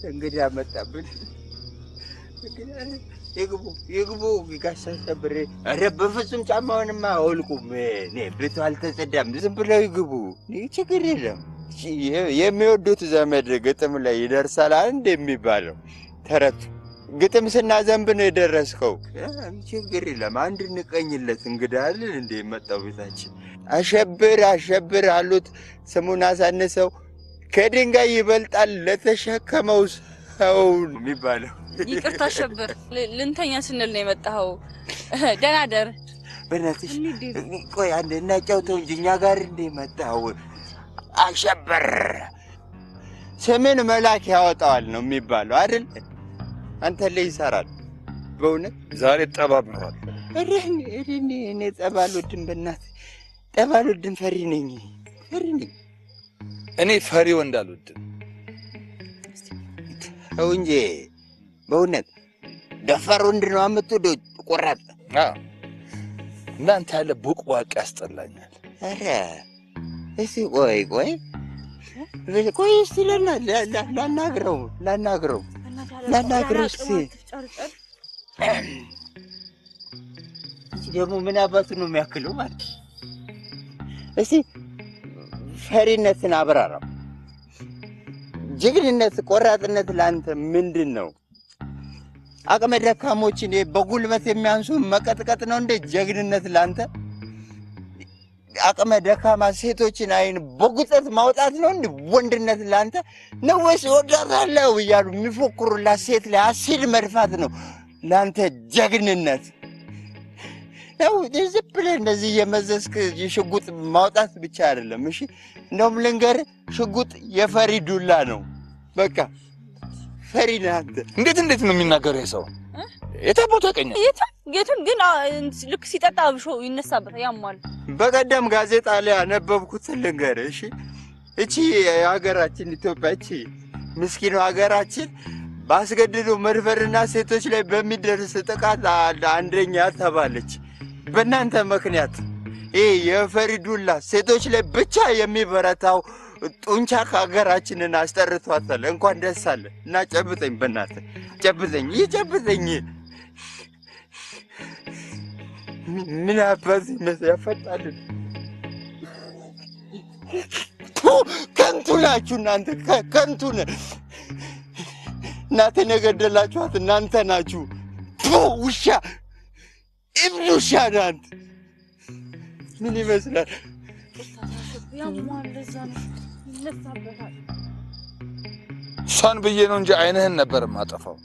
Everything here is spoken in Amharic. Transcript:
እንግዳ መጣብን። ይግቡ ይግቡ ጋሽ አሸብሬ። ኧረ በፍጹም ጫማውንማ አወልቁም። እኔ ቤቱ አልተጸዳም። ዝም ብለው ይግቡ፣ ችግር የለም። የሚወዱት ዘመድ ግጥም ላይ ይደርሳል አንድ የሚባለው ተረቱ። ግጥም ስናዘንብ ነው የደረስከው። ችግር የለም። አንድ እንቀኝለት እንግዳ አለን እንደ የመጣው ቤታችን። አሸብር አሸብር አሉት ስሙን አሳንሰው፣ ከድንጋይ ይበልጣል ለተሸከመው ሰው ነው የሚባለው። ይቅርታ አሸብር፣ ልንተኛ ስንል ነው የመጣኸው። ደህና ደር። በእናትሽ ቆይ አንዴ እናጫውተው እንጂ እኛ ጋር እንደ መጣው አሸብር ስምን መላክ ያወጣዋል ነው የሚባለው አይደል? አንተ ላይ ይሰራል በእውነት። ዛሬ ጠባብረዋል። ኧረ እኔ ጠብ አልወድም፣ በእናትህ ጠብ አልወድም። ፈሪ ነኝ፣ ፈሪ ነኝ። እኔ ፈሪ ወንድ አልወድም። ተው እንጂ በእውነት ደፋር ወንድ ነው የምትወደው? ቆራጥ። እናንተ ያለ ቦቅቧቅ ያስጠላኛል። ኧረ እስኪ ቆይ ቆይ ቆይ እስኪ ላናግረው ላናግረው ላናግረው እስኪ። ደግሞ ምን አባቱ ነው የሚያክለው ማለት? እስኪ ፈሪነትን አብራራው። ጀግንነት፣ ቆራጥነት ለአንተ ምንድን ነው? አቅመ ደካሞችን በጉልበት የሚያንሱ መቀጥቀጥ ነው እንደ ጀግንነት ለአንተ? አቅመ ደካማ ሴቶችን አይን በጉጠት ማውጣት ነው እንደ ወንድነት ለአንተ ነው? ወይስ እወዳታለሁ እያሉ የሚፎክሩላት ሴት ላይ አሲድ መድፋት ነው ለአንተ ጀግንነት ነው? ዝም ብለህ እንደዚህ እየመዘዝክ ሽጉጥ ማውጣት ብቻ አይደለም። እሺ እንደውም ልንገርህ፣ ሽጉጥ የፈሪ ዱላ ነው። በቃ ፈሪ ነህ አንተ። እንዴት እንዴት ነው የሚናገረው ይሄ ሰው? የት አባቱ ያውቀኛል? የትም ግን ልክ ሲጠጣ አብሾ ይነሳበታል፣ ያሟል። በቀደም ጋዜጣ ላይ ያነበብኩትን ልንገርህ። እሺ እቺ የሀገራችን ኢትዮጵያ፣ እቺ ምስኪኑ ሀገራችን በአስገድዶ መድፈርና ሴቶች ላይ በሚደርስ ጥቃት አንደኛ ተባለች። በእናንተ ምክንያት ይህ የፈሪ ዱላ ሴቶች ላይ ብቻ የሚበረታው ጡንቻ ከሀገራችንን አስጠርቷታል። እንኳን ደስ አለ እና ጨብጠኝ፣ በእናትህ ጨብጠኝ፣ ይህ ጨብጠኝ። ምን አባት ይመስል ያፈጣል። ከንቱ ናችሁ እናንተ፣ ከንቱ እናቴን የገደላችኋት እናንተ ናችሁ። ውሻ፣ እብድ ውሻ ነህ አንተ። ምን ይመስላል? ያሟል፣ ለዛ ነው ይነሳበታል። እሷን ብዬ ነው እንጂ አይንህን ነበር የማጠፋው።